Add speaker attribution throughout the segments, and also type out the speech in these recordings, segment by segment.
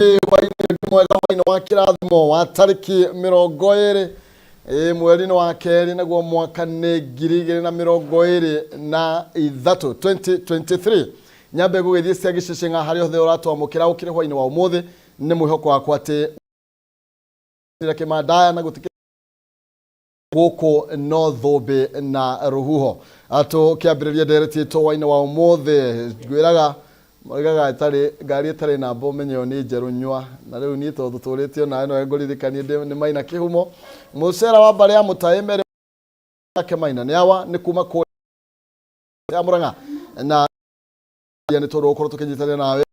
Speaker 1: Hwainĩ mwega, hwainĩ wa kĩrathimo wa tarĩki 20 mweri-inĩ wa kerĩ, naguo mwaka nĩ 2023, 2023. Nyambe gũgĩthiĩ cia gĩcĩcĩng'a harĩa hothe ũratwamũkĩra ũkĩrĩ hwainĩ wa ũmũthĩ. Nĩ mwĩhoko wakwa atĩ kĩmandaya na gũtikĩ gũkũ no thũmbĩ na rũhuho. Tũkĩambĩrĩria ndereti itũ hwainĩ wa ũmũthĩ, ngwĩraga moigaga ĩtarĩ ngari ĩtarĩ namba ũmenye ĩyo nĩ njerũ nyua. Na rĩu niĩ tondũ tũtũrĩtio nawe, no ngũririkanie nĩ Maina Kĩhumo, mũcera wa mbarĩ ya Mũtaĩ merĩ ake. Maina nĩ awa nĩ kuma kũrĩa ya Mũrang'a, na nĩ tondũ gũkorwo tũkĩnyitanĩra nawe.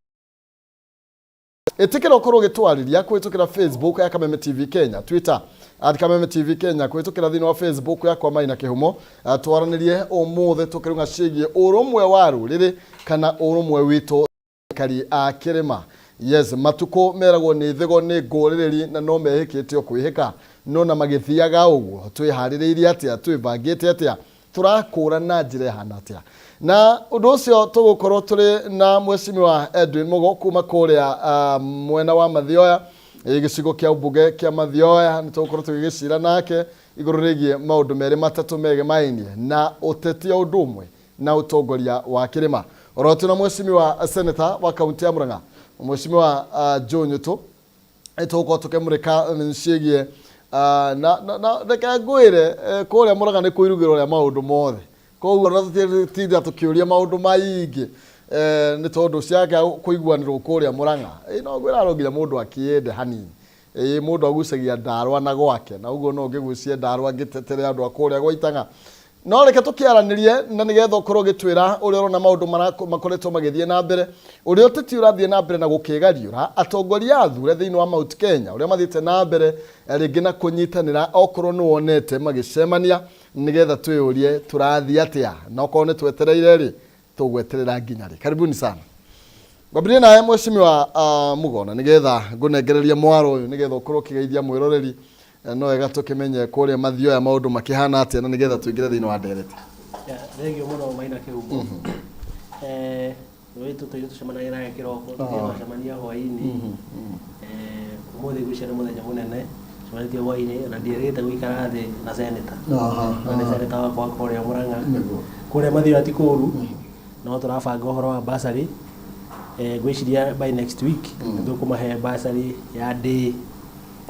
Speaker 1: Ĩtĩkĩra ũkorwo ũgĩtwarĩria kũhĩtũkĩra Facebook ya Kameme TV Kenya, Twitter @KamemeTV Kenya, kũhĩtũkĩra thĩinĩ wa Facebook yakwa Maina Kĩhumo. Twaranĩrie ũmũthĩ tũkĩrung'a ciĩgiĩ ũrũmwe wa rũrĩrĩ kana ũrũmwe witũ aikari a kĩrĩma. Yes, matukũ meragwo nĩ thĩgo nĩ ngũrĩrĩri na no mehĩkĩte o kwĩhĩka, no na magĩthiaga ũguo, twĩharĩrĩirie atĩa? Twĩbangĩte atĩa? Tũrakũra na njĩra ĩhana atĩa? Na ũndũ ũcio tũgũkorwo tũrĩ na Mheshimiwa Edwin Mugo kuma kũrĩa mwena wa Mathioya, gĩcigo kĩa ũmbunge kĩa Mathioya. Nĩ tũgũkorwo tũgĩgĩcira nake igũrũ rĩgiĩ maũndũ merĩ matatũ megemainie na ũteti o ũndũ ũmwe na ũtongoria wa kĩrĩma. Oro twĩna Mheshimiwa Senator wa kaunti ya Murang'a, Mheshimiwa Joe Nyutu. Tũgũkorwo tũkĩmũrĩka ciĩgiĩ na reke ngwĩre, kũrĩa Murang'a nĩ kũirugĩrwo rĩa maũndũ mothe, koguo na tũtitinda tũkĩũria maũndũ maingĩ, nĩ tondũ ciaga kũiguanĩrwo kũrĩa Murang'a, no ngwĩra no nginya mũndũ akĩende hanini. Ĩĩ, mũndũ agucagia ndarwa na gwake, na ũguo no ngĩgucie ndarwa ngĩtetere andũ a kũrĩa gwa Itang'a. No reke tũkĩaranĩrie na nĩgetha ũkorwo ũgĩtwĩra ũrĩa ũrona maũndũ makoretwo magĩthiĩ na mbere, ũrĩa ũteti ũrathiĩ na mbere na gũkĩgariũra, atongoria athure thĩinĩ wa Mount Kenya ũrĩa mathiĩte na mbere rĩngĩ na kũnyitanĩra, okorwo nĩ wonete magĩcemania, nĩgetha twĩyũrie tũrathiĩ atĩa, na okorwo nĩ twetereire rĩ, tũgweterera nginya rĩ? Karibuni sana. Ngwambĩrĩrie nawe Mheshimiwa Mugona, nĩgetha ngũnengererie mwaro ũyũ, nĩgetha ũkorwo ũkĩgeithia mwĩroreri. No wega tũkĩmenye kũrĩa Mathioya maũndũ makĩhana atĩa, na nĩgetha tũingĩre thĩinĩ wa ndereti.
Speaker 2: Thengiũ mũno, Maina Kĩhumo. Nĩ tũtũire tũcemanagia nake kĩroko, tũthiĩ twacemania hwaĩ-inĩ. Ũmũthĩ ngwĩciria nĩ mũthenya mũnene, tũcemanĩtie hwaĩ-inĩ na ndierĩgĩte gũikara thĩ na senator. Na nĩ senator wakwa wa kũrĩa Mũrang'a. Kũrĩa Mathioya ti kũũru, no tũrabanga ũhoro wa bursary. Ngwĩciria by next week nĩ tũkũmahe bursary ya day,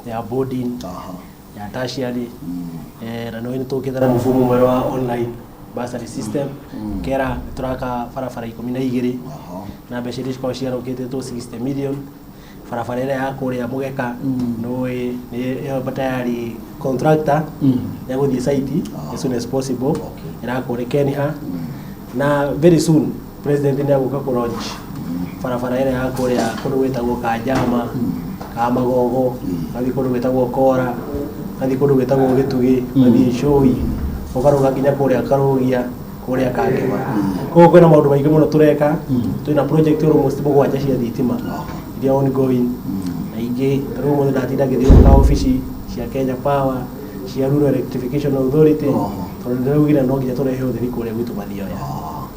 Speaker 2: ya boarding, ya tertiary. Na nĩ tũkĩte na mũfumo mwerũ wa online bursary system. Kera nĩ tũraka barabara 12 na mbeca iria cikoragwo ciarũkĩtĩtwo 60 million. Barabara ĩrĩa ya kũrĩa Mũgeka nĩ ĩyo tayari, contractor nĩ egũthiĩ site as soon as possible. Ĩrakwo nĩ Kenha, na very soon president nĩ egũka kũ launch barabara ĩrĩa ya kũrĩa kũndũ gwĩtagwo Kanjama ka Magogo, gathiĩ kũndũ gwĩtagwo Kora, gathiĩ kũndũ gwĩtagwo Gĩtugĩ, gathiĩ Cũi, ũkarũga nginya kũrĩa Karũgia, kũrĩa Kangema. Koguo kwĩna maũndũ maingĩ mũno tũreka. Twĩna project almost mũgwanja cia thitima iria ongoing, na ingĩ ta rĩu ũmũthĩ ndatinda ngĩthiũrũrũka obici cia Kenya Power, cia Rural Electrification Authority, tondũ ndĩraugire no nginya tũrehe ũtheri kũrĩa gwitũ Mathioya.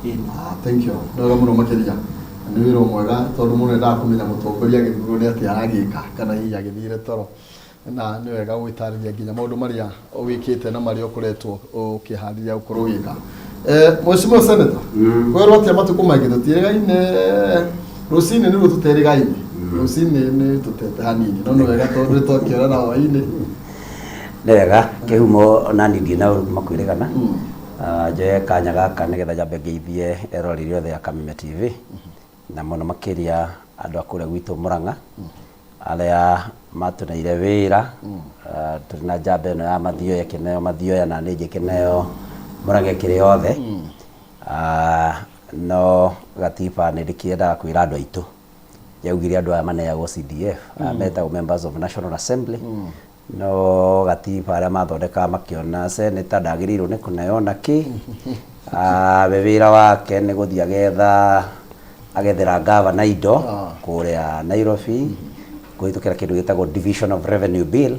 Speaker 2: Ĩni.
Speaker 1: Ah, thank you. Nĩ wega mũno makĩria. Nĩ wĩra mwega, tondũ mũndũ endaga kũmenya mũtongoria agĩthurwo nĩ atĩa aragĩka, kana hihi agĩthire toro. Na nĩ wega gwĩtarĩria nginya maũndũ marĩa wĩkĩte na marĩa ũkoretwo ũkĩharĩria gũkorwo ũgĩka. Mheshimiwa Senator, kwĩrwo atĩa matukũ maingĩ tũtiĩrĩgaine, rũcinĩ nĩruo tũterĩgaine, rũcinĩ nĩ tũtete hanini, no nĩ wega tondũ nĩ twakĩonana hwainĩ.
Speaker 3: Nĩ wega, Kĩhumo, nani ndirĩ na ũru kuma kwĩrĩgana. Njoye kanya gaka nĩgetha nyambe ngeithie eroreri othe a Kameme TV, na mũno makĩria andũ a kũrĩa gwitũ Mũrang'a arĩa matũneire wĩra. Tũrĩ na njamba ĩno ya Mathioya ĩkĩneo Mathioya, na nĩ ngĩkĩneo Mũrang'a ĩkĩrĩ yothe. No gatiba nĩ ndĩkĩendaga kwĩra andũ aitũ, yaugire andũ aya maneagwo CDF, aya metagwo Members of National Assembly, no gatiba arĩa mathondekaga makĩona senator ndagĩrĩirwo nĩ kũneo na kĩ. We wĩra wake nĩ gũthiĩ agetha agethera gavana indo kũrĩa Nairobi kũhĩtũkĩra kĩndũ gĩtagwo Division of Revenue Bill.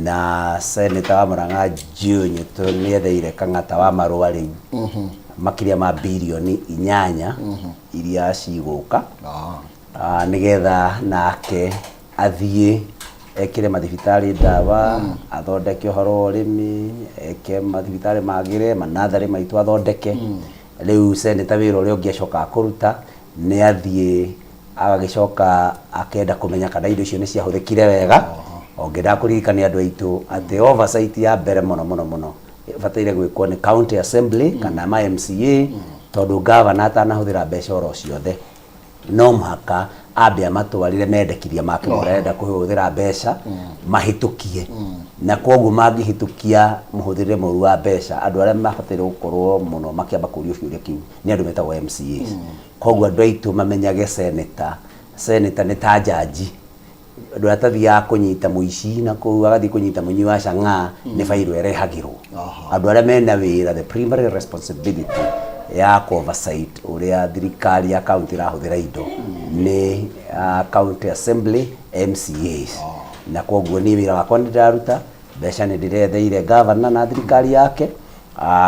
Speaker 3: Na senator wa Murang'a Joe Nyutu nĩ etheire kang'ata wa marũa rĩu makĩria ma 8 bilioni iria cigũka. Nĩgetha nake athiĩ ekĩre mathibitarĩ ndawa, athondeke ũhoro wa ũrĩmi, eke mathibitarĩ magĩre, manatharĩ maitũ athondeke. Rĩu senator wĩra ũrĩa ũngĩ acokaga kũruta nĩ athiĩ agagĩcoka akenda kũmenya kana indo icio nĩ ciahũthĩkire wega. O ngĩendaga kũririkania andũ aitũ atĩ oversight ya mbere mũno mũno mũno ĩbataire gwĩkwo nĩ county assembly kana ma MCA, tondũ gavana atanahũthĩra mbeca oro ciothe no mũhaka ambe amatwarĩre mendekithia make ũrĩa arenda kũhũthĩra mbeca mahĩtũkie. Na koguo mangĩhĩtũkia mũhũthĩrĩre mũru wa mbeca, andũ arĩa mabataire gũkorwo mũno makĩamba kũrio kĩũria kĩu nĩ andũ metagwo MCAs. Koguo andũ aitũ mamenyage senator, senator nĩ ta njanji andũ arĩa atathiaga kũnyita mũici na kũu agathiĩ kũnyita mũnyui wa chang'aa, nĩ bairũ ĩrehagĩrwo. Andũ arĩa mena wĩra, the primary responsibility ya oversight ũrĩa thirikari ya county ĩrahũthĩra indo nĩ county assembly, MCAs. Na koguo niĩ wĩra wakwa nĩ ndĩraruta, mbeca nĩ ndĩretheire governor na thirikari yake.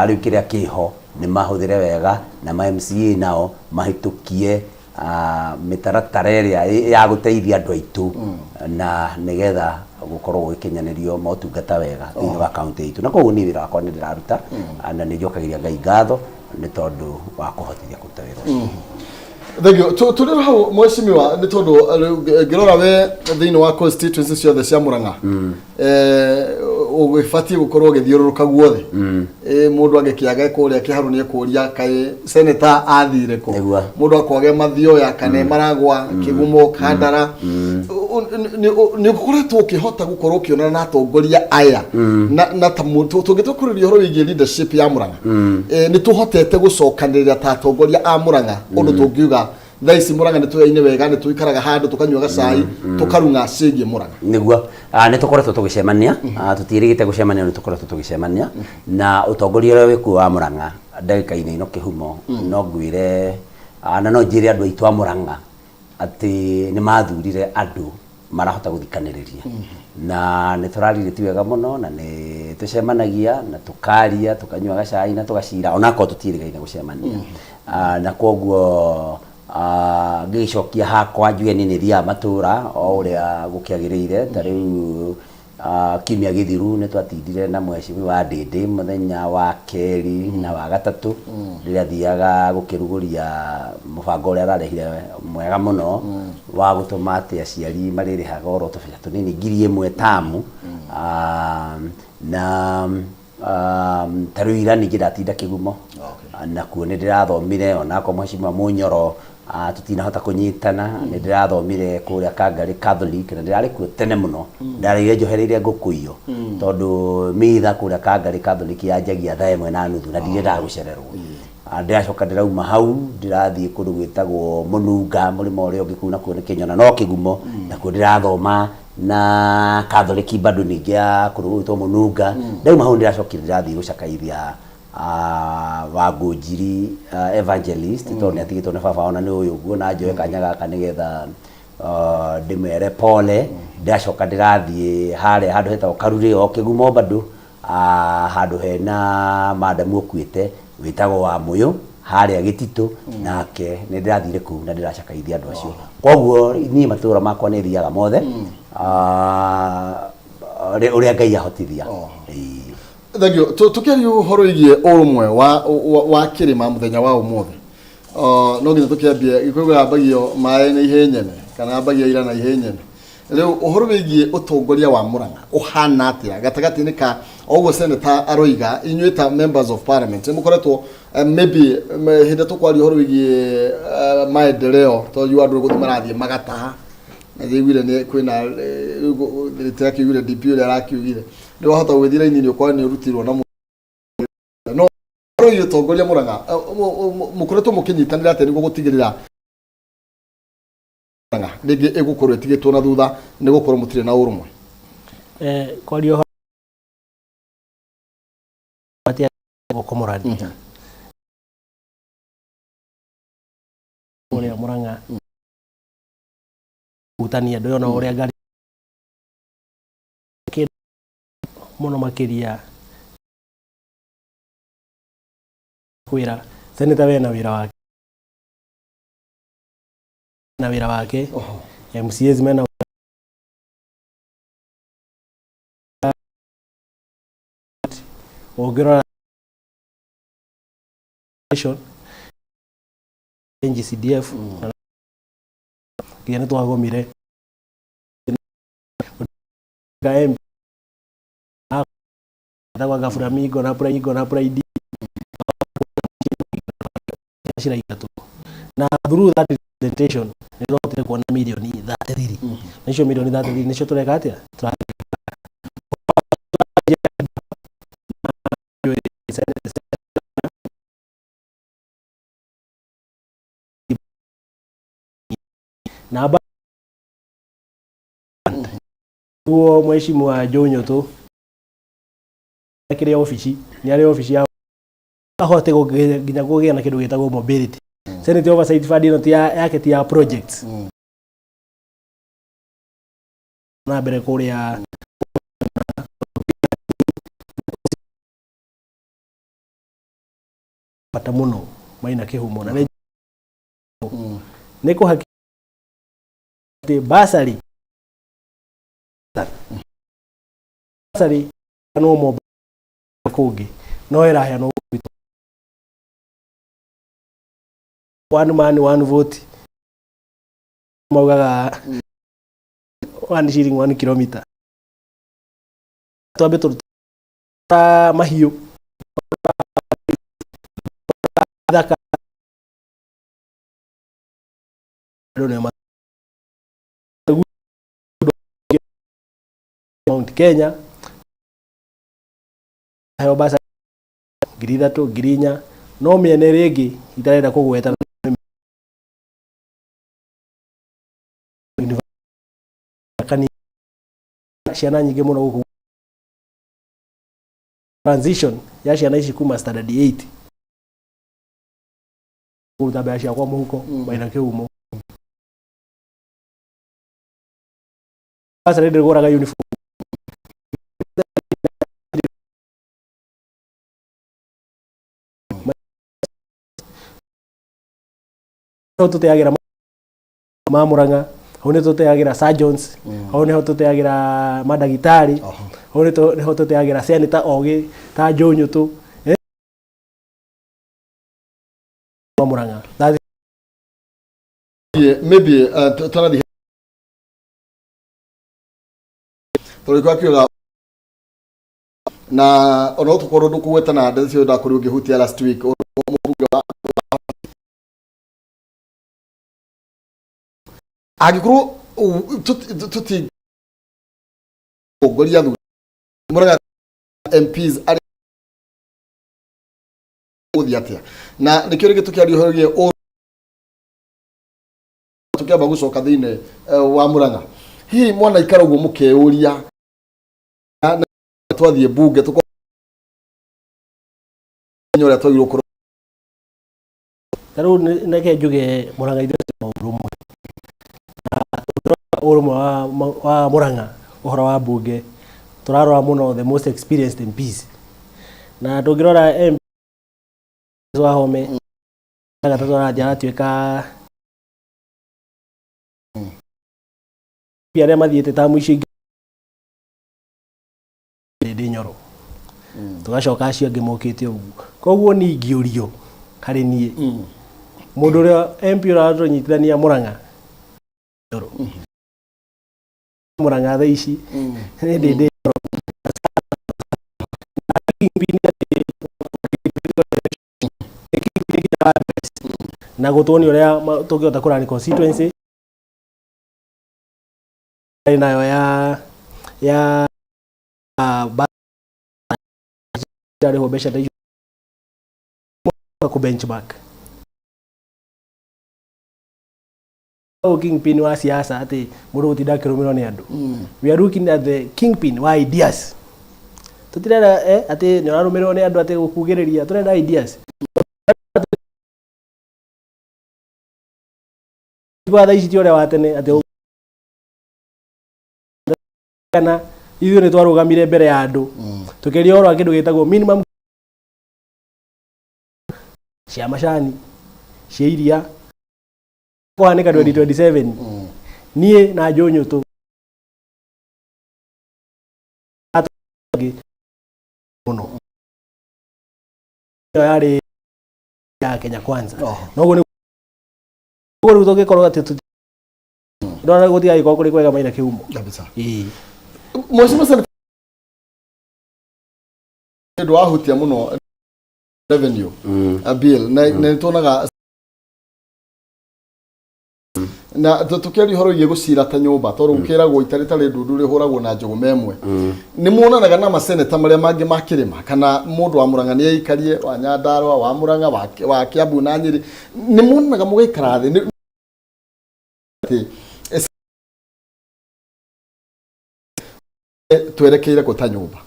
Speaker 3: Rĩu kĩrĩa kĩho nĩ mahũthĩre wega na ma MCA nao mahĩtũkie mĩtaratara ĩrĩa ya gũteithia andũ aitũ na nĩgetha gũkorwo gũgĩkinyanĩrio motungata wega thĩinĩ wa kaunti itũ. Na koguo niĩ wĩra wakwa nĩ ndĩraruta na nĩ njokagĩria Ngai ngatho nĩ tondũ wa kũhotithia kũruta wĩra ũcio.
Speaker 1: Thank you. Tũrĩ hau, mheshimiwa, nĩ tondũ rĩu ngĩrora we thĩinĩ wa constituency ciothe cia Murang'a, ũgĩbatiĩ gũkorwo ũgĩthiũrũrũka guothe. Mũndũ angĩkĩaga kũrĩa kĩharũ nĩ ekũria kaĩ senator athire kũ. Mũndũ akwage Mathioya kana Maragwa, Kĩgumo, Kandara. Nĩ ũkoretwo ũkĩhota gũkorwo ũkĩonana na atongoria aya na ta tũngĩtua kũrĩria ũhoro wĩgiĩ leadership ya Murang'a, nĩ tũhotete gũcokanĩrĩra ta atongoria a Murang'a ũndũ tũngiuga thaa ici Murang'a nĩ tũyaine wega, nĩ tũikaraga handũ tũkanyua gacai, tũkarung'a ciĩgiĩ Murang'a?
Speaker 3: Nĩguo, nĩ tũkoretwo tũgĩcemania. Tũtiĩrĩgĩte gũcemania, nĩ tũkoretwo tũgĩcemania na ũtongoria ũrĩa wĩkuo wa Murang'a ndagĩka-inĩ ĩno. Kĩhumo no ngwĩre na no njĩre andũ aitũ a Murang'a atĩ nĩ mathurire andũ marahota gũthikanĩrĩria na nĩ tũraririe ti wega mũno na nĩ tũcemanagia na tũkaria, tũkanyua gacai na tũgacira, onakorwo tũtiĩrĩgaine gũcemania. Na koguo ngĩgĩcokia hakwa njuge niĩ nĩ thiaga matũra o ũrĩa gũkĩagĩrĩire. Ta rĩu kiumia gĩthiru nĩ twatindire na mheshimiwa Ndĩndĩ mũthenya wa kerĩ na wa gatatũ rĩrĩa athiaga gũkĩrugũria mũbango ũrĩa ararehire mwega mũno wa gũtũma atĩ aciari marĩrĩhaga oro tũbeca tũnini, 1000 tamu. Na ta rĩu ira ningĩ ndatinda Kĩgumo nakuo nĩ ndĩrathomire, onakorwo mheshimiwa Mũnyoro tũtinahota kũnyitana. Nĩ ndĩrathomire kũrĩa Kangarĩ Catholic na ndĩrarĩ kuo tene mũno, ndarĩire njohereire ngũkũ iyo tondũ mitha kũrĩa Kangarĩ Catholic yanjagia thaa 1:30 na ndirendaga gũcererwo. Ndĩracoka ndĩrauma hau ndĩrathiĩ kũndũ gwĩtagwo Mũnunga, mũrĩmo ũrĩa ũngĩ kũu, nakuo nĩ Kĩnyona no Kĩgumo, nakuo ndĩrathoma na Catholic bado ningĩ ya kũndũ gũgwĩtwo Mũnunga. Ndauma hau ndĩracokire ndĩrathiĩ gũcakaithia Wangũnjiri evangelist tondũ nĩ atigĩtwo nĩ baba, ona nĩ ũyũ ũguo, na njoe kanya gaka nĩgetha ndĩmere pole. Ndĩracoka ndĩrathiĩ harĩa handũ hetagwo Karurĩ o Kĩgumo bado, handũ hena madamu ũkuĩte wĩtagwo wa Mũyũ harĩa Gĩtitũ, nake nĩ ndĩrathire kũu na ndĩracakaithia andũ acio. Koguo niĩ matũra makwa nĩ thiaga mothe ũrĩa Ngai ahotithia. Ĩĩ.
Speaker 1: Thank you. Tũkĩaria ũhoro wĩgiĩ ũrũmwe wa kĩrĩma mũthenya wa ũmũthĩ, no nginya tũkĩambie Gĩkũyũ yambagio maĩ na ihĩ nyene kana yambagia ira na ihĩ nyene. Rĩu ũhoro wĩgiĩ ũtongoria wa Murang'a ũhana atĩa gatagatĩ-inĩ ka o ũguo senator aroiga, inyuĩ ta members of parliament nĩ mũkoretwo maybe hĩndĩ ĩrĩa tũkwaria ũhoro wĩgiĩ maendeleo, tondũ andũ gũthiĩ marathiĩ magataha na njiguire nĩ kwĩna rĩtirakiugire DP ũrĩa arakiugire nĩ wahota gũgĩthiĩ raini-inĩ ũkore nĩ ũrutirwo na no ũhoro wĩgiĩ ũtongoria Murang'a, mũkoretwo mũkĩnyitanĩra atĩa nĩguo gũtigĩrĩra Murang'a rĩngĩ ĩgũkorwo ĩtigĩtwo na thutha nĩ gũkorwo mũtirĩ na ũrũmwe?
Speaker 2: Kwaria ũhoro atia gũkũmũrania ũrĩa Murang'a hutania andũ ona ũrĩa ngari mũno makĩria kwĩra senator wena wĩra wake. Na wĩra wake. MCAs mena ũngĩrora NGCDF nginya nĩ twagomire ga MP etagwo Gafuramingo na Pride na Pride ciraingatwo na through that presentation nĩ twahotire kuona mirioni 33. Na icio mirioni 33 nĩcio tũreka atĩa? Namba guo mheshimiwa Joe Nyotu akĩrĩ obici, nĩ arĩ obici ya ahote nginya kũgĩa na kĩndũ gĩtagwo mobility. Senate Oversight Fund ĩno ti yake, ti ya projects na mbere kũrĩa. Bata mũno Maina Kĩhumo na nĩ kũhakikisha atĩ bursary no mo kũngĩ no ĩraheanwo gwitũ. One man, one vote, maugaga one shilling, one kilometer. Twambe tũruta mahiũ thaka andũ nĩo Mount Kenya heo mbeca 3000, 4000, no mĩena ĩrĩa ĩngĩ itarenda kũgweta ciana nyingĩ mũno gũkũ. Transition ya ciana ici kuma standard 8 kũruta mbeca ciakwa mũhuko. Maina Kĩhumo, bursary ndĩgũraga uniform. Hau tũteagĩra ma Murang'a, hau nĩ tũteagĩra surgeons, hau nĩho tũteagĩra mandagĩtarĩ, hau nĩho tũteagĩra senator ogĩ ta Joe Nyutu, eh? Ma Murang'a.
Speaker 1: Maybe tũrathiĩ tondũ kwa kiuga na ona tũkorwo ndũkũgweta na ndeto cio ndakorirwo ngĩhutia last week mũmbunge wa angĩkorwo tũtingongoria thura Murang'a MPs arĩa gũthiĩ atĩa, na nĩkĩo rĩngĩ tũkĩaria ũhoro wĩgiĩ tũkĩamba gũcoka thĩinĩ wa Murang'a. Hihi mwana ikara ũguo mũkeyũria na twathiĩ mbunge tũkona ũrĩa twagĩrĩirwo gũkorwo?
Speaker 2: Ta rĩu reke njuge Murang'a ithuĩ twĩ ũrũmwe na ũngĩrora ũrũmwe wa Murang'a, ũhoro wa mbunge tũrarora mũno the most experienced MPs, na tũngĩrora MP Wahome gatatũ arathiĩ aratuĩka arĩa mathiĩte tamu icio ingĩ ndĩ Nyoro, tũgacoka acio angĩ mokĩte ũguo. Koguo niĩ ingĩũrio harĩ niĩ mũndũ ũrĩa MP ũratũnyitithania Murang'a Nyoro, Murang'a thaa ici nĩ ndĩ Nyoro. Kingpin na gũtuonia ũrĩa tũngĩhota kũrani constituency nayo ya arĩhwo mbeca ta icio kũ benchmark o kingpin wa siasa atĩ mũndũ gũtinda akĩrũmĩrwo nĩ andũ. We are looking at the kingpin wa ideas. Tũtirenda atĩ nĩ ũrarũmĩrĩrwo nĩ andũ atĩ gũkugĩrĩria, tũrenda ideas. Kwa thaa ici ti ũrĩa wa tene atĩ kana ithuĩ nĩ twarũgamire mbere ya andũ tũkĩria ũhoro wa kĩndũ gĩtagwo minimum cia macani, cia iria. Kũhanĩka 2027 niĩ na Njũnyũ tũ mũno ĩyo yarĩ ya Kenya Kwanza. Noguo nĩguo rĩu tũngĩkorwo atĩ ndona gũtigagĩkorwo kũrĩ kwega Maina Kĩhumo.
Speaker 1: Kabisa.
Speaker 2: Ĩĩ.
Speaker 1: Mheshimiwa Senator, nĩ ũndũ wahutia mũno revenue bill na nĩ tuonaga na tũkĩaria ũhoro wĩgiĩ gũcira ta nyũmba tondũ gũkĩragwo ita rĩtarĩ ndundu rĩhũragwo na njũgũma ĩmwe. Nĩ muonanaga na maseneta marĩa mangĩ ma kĩrĩma kana mũndũ wa Murang'a nĩ aikarie wa Nyandarua, wa Murang'a, wa Kiambu na Nyĩrĩ, nĩ muonanaga mũgaikara thĩ atĩ twerekeire kũ ta nyũmba?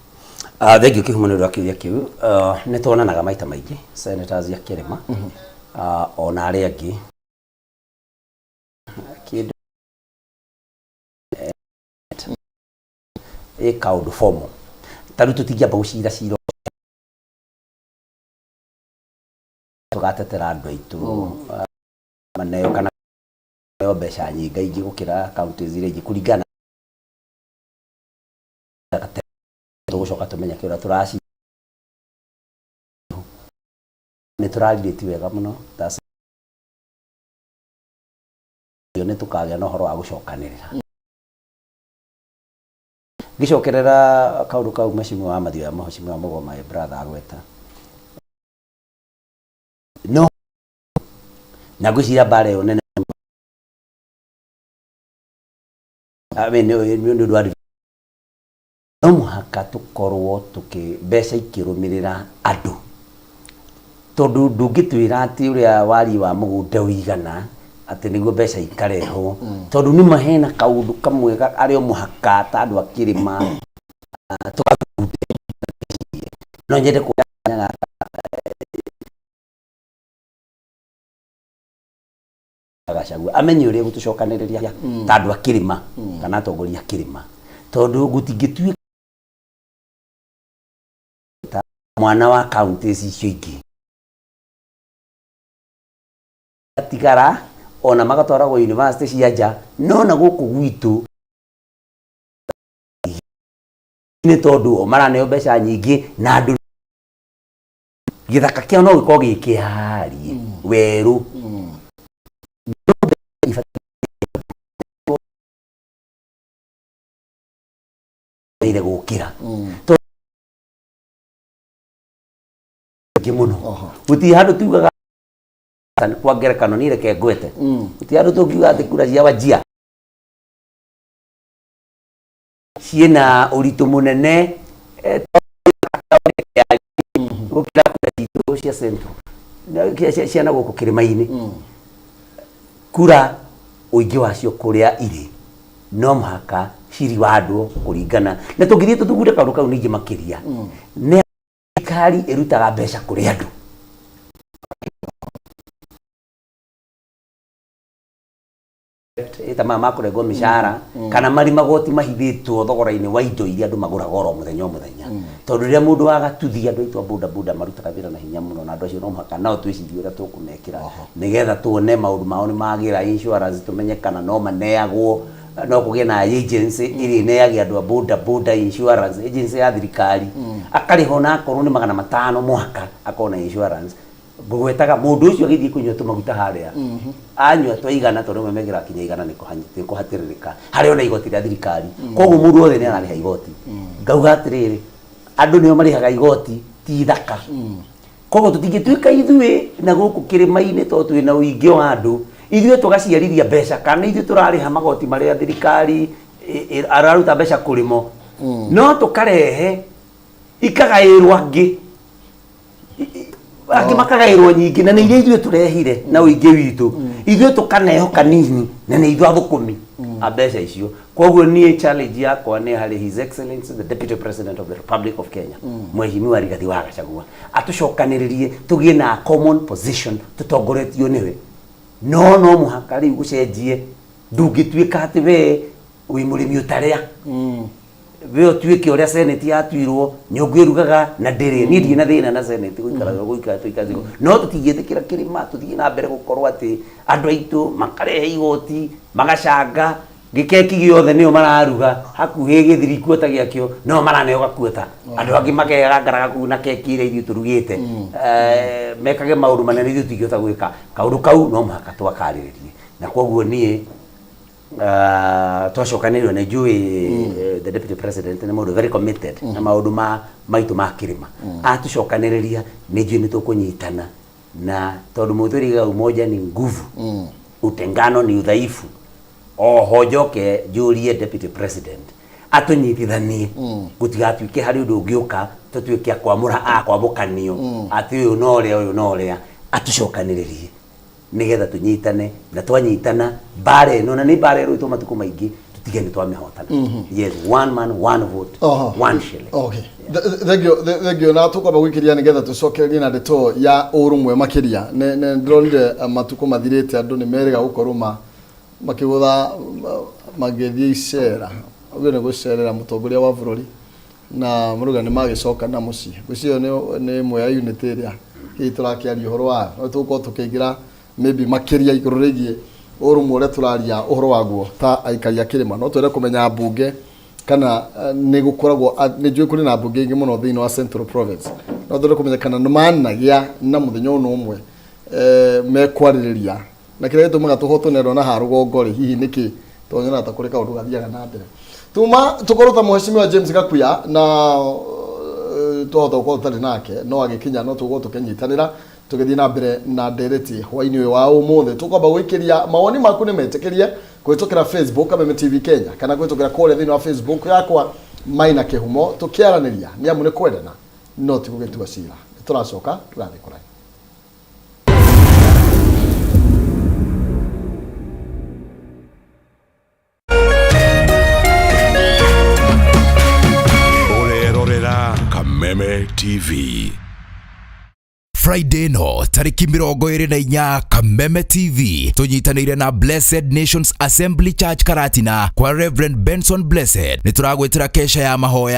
Speaker 3: Thengiũ Kĩhumo nĩ ũndũ wa kĩũria kĩu. Nĩ tuonanaga maita maingĩ senators a kĩrĩma ona arĩa angĩ kĩndũ ĩ kaũndũ formal ta rĩu tũtingĩamba gũcira cira tũgatetera andũ aitũ maneo kana maneo mbeca nyingaingĩ gũkĩra counties iria ingĩ kũringana na tũgũcoka tũmenye kĩrĩa tũraci nĩ tũrarĩtie wega mũno ta nĩ tũkagĩa na ũhoro wa gũcokanĩrĩra. Ngĩcokerera kaũndũ kau mheshimiwa wa Mathioya, mheshimiwa Mũgo, my brother, agweta no na ngwĩciria mbara ĩyo nene, I mean, nĩ ũndũ wa no mũhaka tũkorwo tũkĩ mbeca ikĩrũmĩrĩra andũ tondũ ndũngĩtwĩra atĩ ũrĩa wariĩ wa mũgũnda ũigana atĩ nĩguo mbeca ikarehwo, tondũ nĩma hena kaũndũ kamwe arĩ o mũhaka ta andũ a kĩrĩma tũgathugunde. No nyende kuoya kanya gaka Gachagua amenye ũrĩa gũtũcokanĩrĩria ta andũ a kĩrĩma kana atongoria a kĩrĩma, tondũ gũtingĩtuĩka mwana wa counties icio ingĩ tigara ona magatwaragwo university cia nja, no na gũkũ gwitũ nĩ tondũ o maraneo mbeca nyingĩ na andũ gĩthaka kĩao no gĩkorwo gĩ kĩharie werũ no mbeca ibataire gũkĩra tondũ nyingĩ mũno. Gũtirĩ handũ tugaga, kwa ngerekano niĩ reke ngwete, gũtirĩ handũ tũngiuga atĩ kura cia Wajir ciĩna ũritũ mũnene gũkĩra kura citũ cia Central cia na gũkũ kĩrĩma-inĩ. Kura ũingĩ wacio kũrĩa irĩ no mũhaka ciriwandwo kũringana na tũngĩthiĩ tũthugunde kaũndũ kau ningĩ makĩria nĩ thirikari ĩrutaga mbeca kũrĩ andũ ĩta maya makũrengwo mĩcara kana marĩ magoti mahithĩtwo thogora-inĩ wa indo iria andũ magũraga oro mũthenya o mũthenya, tondũ rĩrĩa mũndũ agatuthia andũ aitũ a boda boda marutaga wĩra na hinya mũno na andũ acio no mũhaka nao twĩcirie ũrĩa tũkũmekĩra nĩgetha tuone maũndũ mao nĩ magĩra insurance, tũmenye kana no maneagwo, no kũgĩe na agency ĩrĩa ĩneage andũ a boda boda insurance, agency ya thirikari, akarĩha ona akorwo nĩ 500 mwaka akorwo na insurance. Ngũgwetaga mũndũ ũcio agĩthiĩ kũnyua tũmaguta harĩa anyua twaigana, tondũ amwe mekĩraga kinya 100 nĩ kũhatĩrĩrĩka harĩa ona igoti rĩa thirikari. Koguo mũndũ wothe nĩ ararĩha igoti. Ngauga atĩrĩrĩ, andũ nĩo marĩhaga igoti, ti ithaka. Koguo tũtingĩtuĩka ithuĩ na gũkũ kĩrĩma-inĩ, tondũ twĩna ũingĩ wa andũ, ithuĩ tũgaciarithia mbeca kana ithuĩ tũrarĩha magoti marĩa thirikari araruta mbeca kũrĩmo, no tũkarehe ikagaĩrwo angĩ, angĩ makagaĩrwo nyingĩ na nĩ iria ithuĩ tũrehire na ũingĩ witũ, ithuĩ tũkaneho kanini na nĩ ithuĩ athũkũmi a mbeca icio. Koguo niĩ challenge yakwa nĩ harĩ His Excellency the Deputy President of the Republic of Kenya, Mheshimiwa Rigathi wa Gachagua, atũcokanĩrĩrie tũgĩe na common position tũtongoretio nĩwe. No mũhaka rĩu gũcenjie, ndũngĩtuĩka atĩ we wĩ mũrĩmi ũtarĩa. We ũtuĩke ũrĩa senate yatuirwo, nyũngũ ĩrugaga na ndĩrĩ. Niĩ ndirĩ na thĩna na senate gũikara gũikara tũikara, no tũtingĩtĩkĩra kĩrĩma tũthiĩ na mbere gũkorwo atĩ andũ aitũ makarehe igoti, magacanga gĩkeki gĩothe nĩo mararuga, hakuhĩ gĩthiri kuota gĩakĩo no maraneo gakuota, andũ angĩ makegangaraga kũu na keki ĩrĩa ithuĩ tũrugĩte. Mekage maũndũ manene ithuĩ tũtingĩhota gwĩka. Kaũndũ kau no mũhaka twakarĩrĩrie, na koguo niĩ twacokanĩrĩrio nĩ njũĩ the deputy president nĩ mũndũ very committed na maũndũ ma maitũ ma kĩrĩma. Atũcokanĩrĩria nĩ njũĩ nĩ tũkũnyitana, na tondũ mũtwĩriga umoja ni nguvu, utengano ni udhaifu. Oho njoke njũrie deputy president atũnyitithanie, gũtigatuĩke harĩ ũndũ ũngĩũka tũtuĩke a kwamũra, a kwamũkanio atĩ ũyũ no ũrĩa, ũyũ no ũrĩa. Atũcokanĩrĩrie nĩgetha tũnyitane, na twanyitana mbara ĩno, na nĩ mbara ĩrũĩtwo matukũ maingĩ, tũtige nĩ twamĩhotana. Yes, one man, one vote, one shilling.
Speaker 1: Okay. Thank you, thank you. Na tukwamba gwikiria nigetha tucokererie na ndeto ya ũrũmwe makĩria. Nĩ ndĩronire matukũ mathirĩte andũ nĩ merĩga gũkorwo makĩgũtha magĩthiĩ icera, ũguo nĩ gũcerera mũtongoria wa bũrũri, na mũruga nĩ magĩcoka na mũciĩ. Ngwĩciria nĩ ĩmwe ya unit ĩrĩa hihi tũrakĩaria ũhoro wayo, no tũgũkorwo tũkĩingĩra maybe makĩria igũrũ rĩgiĩ ũrũmwe ũrĩa tũraria ũhoro waguo ta aikari a kĩrĩma. No twende kũmenya mbunge kana nĩ gũkoragwo nĩ njũĩ kũrĩ na mbunge ingĩ mũno thĩinĩ wa Central Province, no twende kũmenya kana nĩ managĩa na mũthenya ũyũ ũmwe mekwarĩrĩria na kĩrĩa gĩtũmaga tũhotwo nĩ andũ na haha rũgongo rĩ, hihi nĩkĩ, tondũ nyonaga ta kũrĩ kaũndũ gathiaga na mbere. Tuma tũkorwo ta mheshimiwa James Gakuya na twahota gũkorwo tũtarĩ nake, no agĩkinya no tũgũkorwo tũkĩnyitanĩra tũgĩthiĩ na mbere na ndereti hwainĩ ũyũ wa ũmũthĩ. Tũkwamba gwĩkĩria mawoni maku nĩ metĩkĩrie kũhĩtũkĩra Facebook Kameme TV Kenya, kana kũhĩtũkĩra kũrĩa thĩinĩ wa Facebook yakwa Maina Kĩhumo, tũkĩaranĩria nĩ amu nĩ kwendana no ti gũgĩtua cira. Nĩ tũracoka, tũgathiĩ kũraya.
Speaker 4: Ũrerorera Kameme TV.
Speaker 5: Friday no tarĩki 24, Kameme TV tũnyitanĩire na Blessed Nations Assembly Church Karatina kwa Reverend Benson Blessed nĩ tũragwĩtĩra kesha ya mahoya.